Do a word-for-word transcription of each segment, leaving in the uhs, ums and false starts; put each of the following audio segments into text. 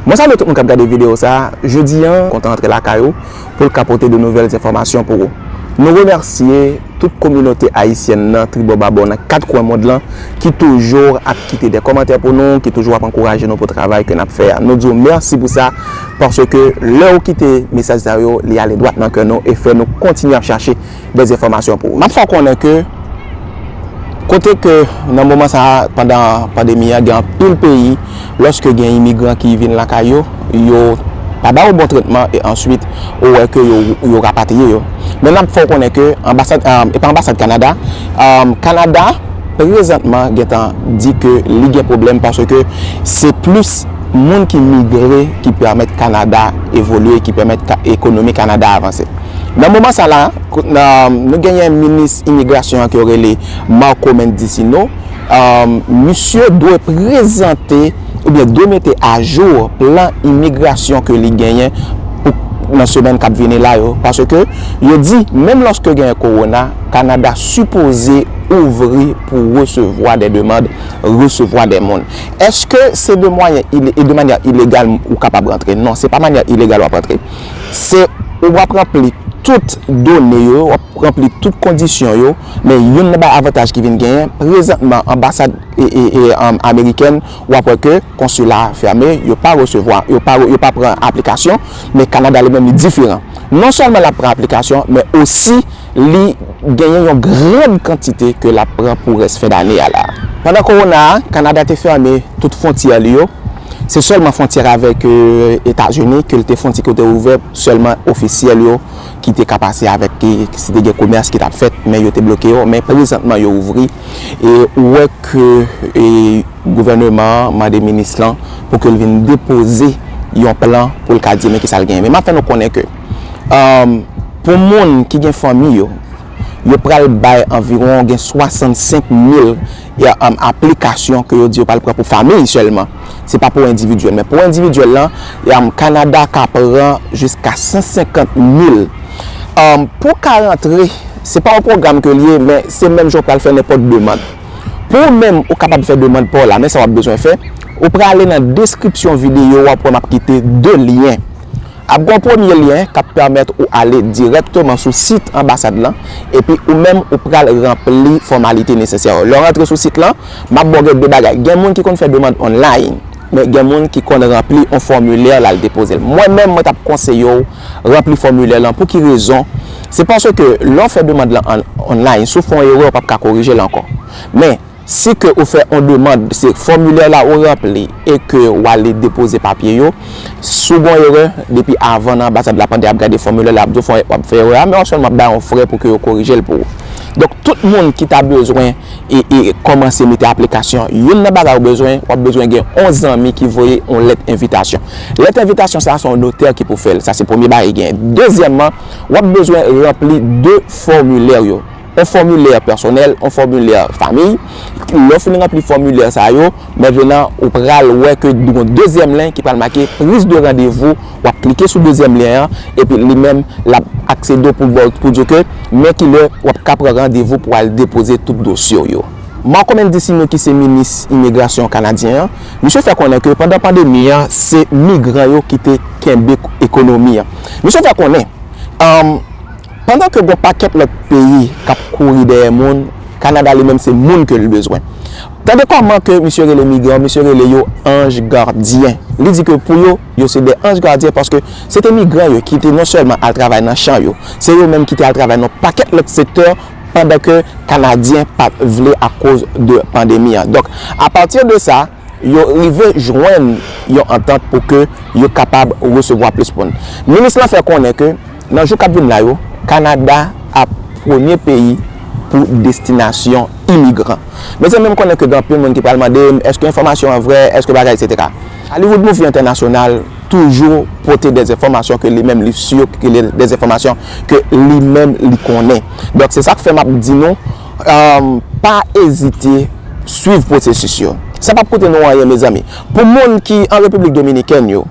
Mwen salye tout moun k ap gade videyo sa a. Jodi a, kontan antre lakay ou pou l ka pote de nouvèl enfòmasyon pou ou. Nou remèsye tout kominote ayisyèn nan tribò babò nan kat kwen mond lan ki toujou ap kite de kòmantè pou nou, ki toujou ap ankouraje nou pou travay ke n ap fè a. Nou di w mèsi pou sa, paske lè ou kite mesaj sa yo, li ale dwat nan kè nou e fè nou kontinye ap chache de enfòmasyon pou ou. M ap fè w konnen ke kote ke nan moman sa a, pandan pandemi a, gen anpil peyi, lòske gen imigran ki vin lakay yo, yo pa ba yo bon tretman e answit ou wè ke yo, yo rapatriye yo. Men n ap fè w konnen ke anbasad, e pa anbasad Kanada, Kanada prezantman gentan di ke li gen pwoblèm paske se plis moun ki migre ki pèmèt Kanada evolye, ki pèmèt ekonomi Kanada avanse. Nan moman sa la, nou genyen minis imigrasyon an ke yo rele Marco Mendicino. Misye dwe prezante oubyen dwe mete ajou plan imigrasyon ke li genyen pou nan semèn k ap vini la yo. Paske yo di, menm lòske genyen kowona, Kanada sipoze ouvri pou resevwa de demann, resevwa de moun. Èske se de mwayen ile- e de manyè ilegal ou kapab rantre? Non, se pa manyè ilegal w ap rantre. Se ou ap ranpli tout done yo, w ap ranpli tout kondisyon yo, men youn nan bay avantaj ki vin genyen, prezantman anbasad e, e, e, um, amerikèn, w ap wè ke konsila fèmen, yo pa resevwa, yo pa, yo pa pran aplikasyon, men Kanada li menm li diferan. Non sèlman l ap pran aplikasyon, men osi li genyen yon gran kantite ke l ap pran pou rès fen dane a la. Pandan kowona a, Kanada te fèmen tout fwontyè li yo. Se sèlman fwontyè avèk, e, Etazini ke l te fwontyè ki te ouvè sèlman ofisyèl yo ki te ka pase avèk, ki, si te gen komès ki t ap fèt, men yo te bloke yo, men prezantman yo ouvri. E ou wè ke, e, gouvèneman an mande minis lan pou ke l vin depoze yon plan pou l ka di men kisa l genyen. Men m ap fè nou konnen ke, um, pou moun ki gen fanmi yo, yo pral bay anviwon gen swasannsenk mil, e, um, aplikasyon ke yo di yo pral pran pou fanmi sèlman. Se pa pou endividyèl, men pou endividyèl lan, e, um, Kanada ka pran jiska san senkant mil. Um, pou ka rantre, se pa yon pwogram ke l ye, men se menm jan w pral fè nenpòt demann. Pou ou menm, ou kapab fè demann pa w la, men sa w ap bezwen fè, ou prale nan deskripsyon videyo a, w ap wè m ap kite de lyen. Ap gen yon premye lyen k ap pèmèt ou ale dirèkteman sou sit anbasad lan, epi ou menm ou pral ranpli fòmalite nesesè yo. Lè w rantre sou sit lan, m ap ba w gen de bagay. Gen moun ki konn fè demann online, men gen moun ki konn ranpli yon fòmilè l al depoze l. Mwen menm, mwen t ap konseye w ranpli fòmilè lan. Pou ki rezon? Se paske lè w fè demann lan an, online, si w fè yon erè, w p ap ka korije l ankò. Men, si ke ou fè yon demann, se fòmilè la ou ranpli e ke w ale depoze papye yo, si w gen erè, depi avan nan anbasad la, pandan y ap gade fòmilè la, y ap di w fè, w ap fè erè a, men w ap sèlman bay yon frè pou ke yo korije l pou ou. Donk, tout moun ki ta bezwen e, e kòmanse mete aplikasyon, youn nan bagay ou bezwen, w ap bezwen gen yon zanmi ki voye yon lèt envitasyon. Lèt envitasyon sa a, se yon notè ki pou fè l. Sa se premye bagay ki genyen. Dezyèmman, w ap bezwen ranpli de fòmilè yo. Yon fòmilè pèsonèl, yon fòmilè fanmi. Lè w fin ranpli fòmilè sa yo, mentnan ou pral wè ke gen yon dezyèm lyen ki pral make prise de rendez-vous. W ap klike sou dezyèm lyen an, epi li menm, l ap aksede w pou, pou di w ke men kilè w ap ka pran randevou pou al depoze tout dosye w yo. Marco Mendicino, ki se minis imigrasyon kanadyen an, misye fè konnen ke pandan pandemi an, se migran yo ki te kenbe ekonomi an. Misye fè konnen, um, pandan ke gen yon pakèt lòt peyi k ap kouri dèyè moun, Kanada li menm se moun ke l bezwen. Tande kòman ke misye rele migran, misye rele yo anj gadyen. Li di ke pou yo, yo se de anj gadyen paske se te migran yo ki te non sèlman al travay nan chan yo, se yo menm ki te al travay nan pakèt lòt sektè pandan ke Kanadyen pa t vle akoz de pandemi an. Donk, apati de sa, yo rive jwenn yon antant pou ke yo kapab resevwa plis moun. Minis lan fè konnen ke nan jou k ap vin la yo, Kanada ap premye peyi pou destinasyon imigran. Mezanmi, m konnen ke gen anpil moun ki pral mande m, èske enfòmasyon an vrè, èske bagay, etsetera. Hollywood Movie Entènasyonal toujou pote de enfòmasyon ke li menm li si, ke li, de enfòmasyon ke li menm li konnen. Donk, se sa k fè m ap di nou, um, pa ezite swiv pwosesis yo. Sa p ap koute nou anyen, mezanmi. Pou moun ki an Repiblik Dominikèn yo,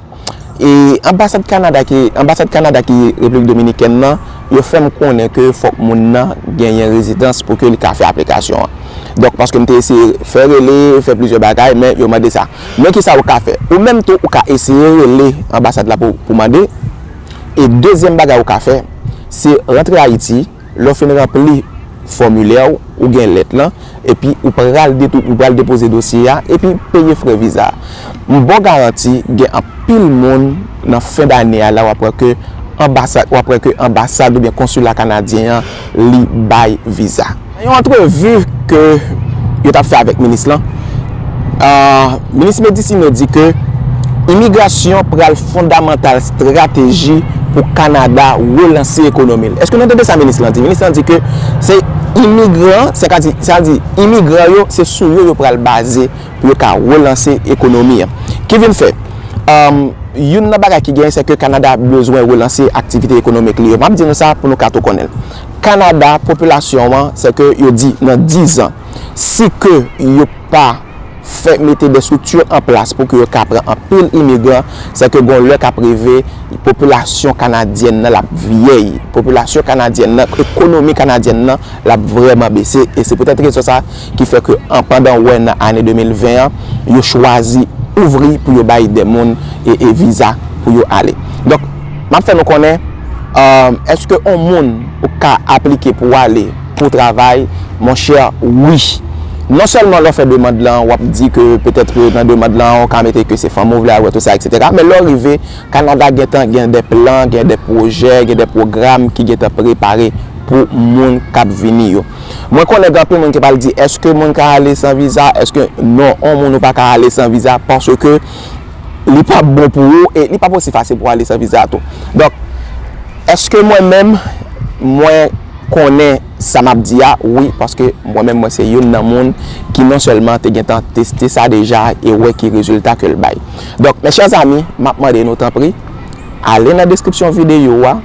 e anbasad Kanada ki, anbasad Kanada ki Repiblik Dominikèn nan, yo fè m konnen ke fòk moun nan genyen rezidans pou ke li ka fè aplikasyon an. Donk, paske m te eseye fè rele, fè plizyè bagay, men yo mande sa. Men kisa ou ka fè? Ou menm tou, ou ka eseye rele anbasad la pou, pou mande. E dezyèm bagay ou ka fè, se rantre Ayiti, lè w fin ranpli fòmilè w, ou gen lèt lan, epi ou pral detou-, ou pral depoze dosye a, epi peye frè viza a. M ba w garanti, gen anpil moun nan fen dane a la, w ap wè ke anbasad, w ap wè ke anbasad oubyen konsila kanadyen an, li bay viza. Nan yon antrevi ke yo t ap fè avèk minis lan, ah, minis Medicino di ke imigrasyon pral fondamantal estrateji pou Kanada relanse ekonomi l. Èske nou tande sa minis lan di? Minis lan di ke se imigran, sètadi, sètadi imigran yo, se sou yo yo pral baze pou yo ka relanse ekonomi an. Ki vin fè, um, youn nan bagay ki genyen, se ke Kanada bezwen relanse aktivite ekonomik li yo. M ap di nou sa pou nou ka tou konnen l. Kanada, popilasyon an, se ke yo di nan diz an, si ke yo pa fè mete de estrikti an plas pou ke yo ka pran anpil imigran, se ke gon lè k ap rive, popilasyon kanadyèn nan l ap vyèy, popilasyon kanadyèn nan, ekonomi kanadyèn nan, l ap vrèman bese. E se poutèt rezon sa ki fè ke an, pandan w wè nan ane de mil ven an, yo chwazi ouvri pou yo bay de moun e, e viza pou yo ale. Donk, m ap fè nou konnen, èske yon moun ou ka aplike pou w ale pou w travay? Monchè, wi. Non sèlman lè w fè demann lan, w ap di ke petèt ke nan demann lan, ou ka mete ke se fanmi w vle al wè, tou sa, etsetera. Men lè w rive, Kanada gentan gen de plan, gen de pwojè, gen de pwogram ki gentan prepare pou moun k ap vini yo. Mwen konnen gen anpil moun ki pral di, èske moun ka ale san viza? Èske non, yon moun ou pa ka ale san viza, paske li p ap bon pou ou e li p ap osi fasil pou w ale san viza tou. Donk, èske mwen menm, mwen konnen sa m ap di a? Wi, paske mwen menm, mwen se youn nan moun ki non sèlman te gentan teste sa deja e wè ki rezilta ke l bay. Donk, mes chers amis, m ap mande nou tanpri, ale nan deskripsyon videyo a,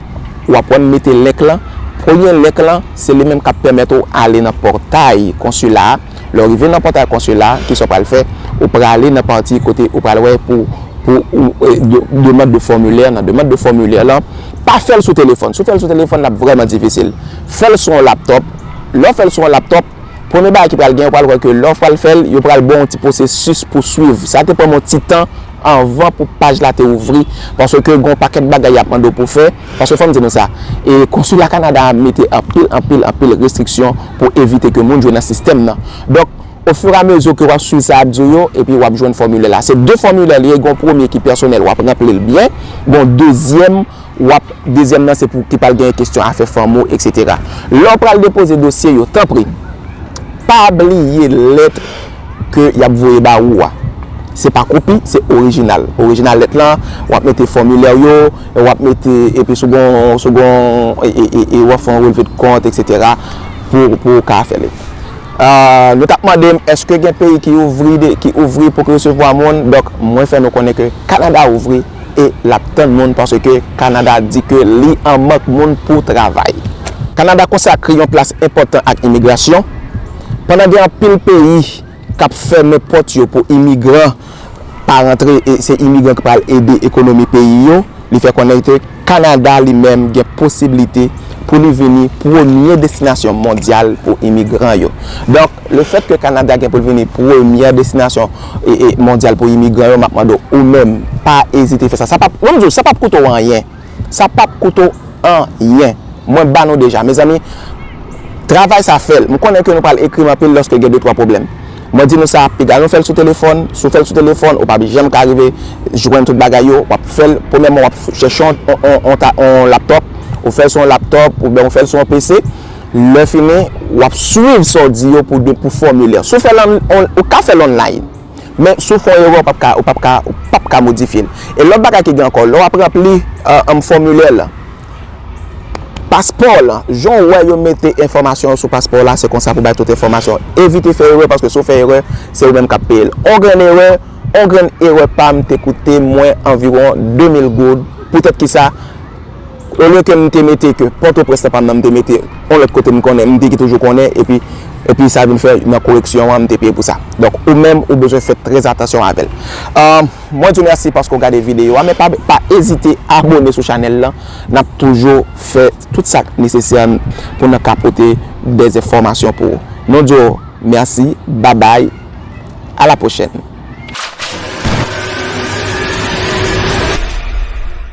w ap wè m mete link lan. Premye link lan, se li menm k ap pèmèt ou ale nan pòtay konsila a. Lè w rive nan pòtay konsila a, kisa w pral fè? Ou prale nan pati kote ou pral wè pou, pou ou, e, de, demande de formilè. Nan demande de formilè lan, pa fè l sou telefòn. Si w fè l sou telefòn, l ap vrèman difisil. Fè l sou yon laptòp. Lè w fè l sou yon laptòp, premye bagay ki pral gen, ou pral wè ke lè w pral fè l, yo pral ba w yon ti pwosesis pou swiv. Sa te pran m yon ti tan anvan pou paj la te ouvri, paske gen yon pakèt bagay y ap mande w pou fè, paske fò m di nou sa, e konsila Kanada a mete anpil, anpil, anpil restriksyon pou evite ke moun jwe nan sistèm nan. Donk, ofiramezi ke w ap swiv sa y ap di w yo, epi w ap jwenn fòmilè la. Se de fòmilè li ye, gen yon premye ki pèsonèl, w ap ranpli l byen, gen yon dezyèm, w ap, dezyèm nan se pou ki pral gen kesyon afè fanmi w, etsetera. Lè w pral depoze dosye yo, tanpri, pa bliye lèt ke y ap voye ba ou a. Se pa kopi, se orijinal. Orijinal lèt lan, w ap mete fòmilè yo, w ap mete, epi si w gon, si w gon, e, e, e, e w ap fè yon relve de kont, etsetera, pou, pou w ka fè li. Ah, nou t ap mande m, èske gen peyi ki ouvri de, ki ouvri pou k resevwa moun? Donk, mwen fè nou konnen ke Kanada ouvri e l ap tann moun, paske Kanada di ke li an mank moun pou travay. Kanada konsakre yon plas enpòtan ak imigrasyon. Pandan gen anpil peyi k ap fèmen pòt yo pou imigran pa rantre, e se imigran ki pral ede ekonomi peyi yo, li fè konnen ke Kanada li menm gen posiblite pou li vini premye destinasyon mondyal pou imigran yo. Donk, lefèt ke Kanada gen pou l vini premyè destinasyon, e, e, mondyal pou imigran yo, m ap mande w, ou menm, pa ezite fè sa. Sa p ap, mwen m di w, sa p ap koute w anyen. Sa p ap koute w anyen. Mwen ba nou deja. Mezanmi, travay sa, fè l. M konnen ke nou pral ekri m anpil lòske gen de twa pwoblèm. Mwen di nou sa, piga nou fè l sou telefòn. Si w fè l sou telefòn, ou p ap janm ka rive jwenn tout bagay yo. W ap fè l, premyèman, w ap chèche yon, yon, yon, yon ta-, yon laptòp. Ou fè l sou yon laptòp, oubyen ou fè l sou yon P C. Lè fini, w ap swiv sa w di yo pou de, pou fòmilè. Si w fè l an, on, ou ka fè l online. Men si w fè yon erè, ou p ap ka, ou p ap ka, ou p ap ka modifye l. E lòt bagay ki gen ankò, lè w ap ranpli, euh, um, fòmilè lan, paspò w lan, jan w wè yo mete enfòmasyon yo sou paspò w la, se konsa pou bay tout enfòmasyon. Evite fè erè, paske si w fè erè, se ou menm k ap peye l. On grenn erè, on grenn erè pa m te koute mwen anviwon de mil goud. Poutèt ki sa? Olye ke m te mete ke Pòtoprens lan pa m nan, m te mete yon lòt kote m konnen, m te ki toujou konnen, epi, epi sa vin fè nan koreksyon an, m te peye pou sa. Donk, ou menm, ou bezwen fè trè atansyon avè l. Ah, mwen di w mèsi paske w gade videyo a, men pa, pa ezite abòne sou chanèl lan. N ap toujou fè tout sa k nesesè pou n ka pote de enfòmasyon pou ou. Nou di w Mèsi, babay, a la pwochèn.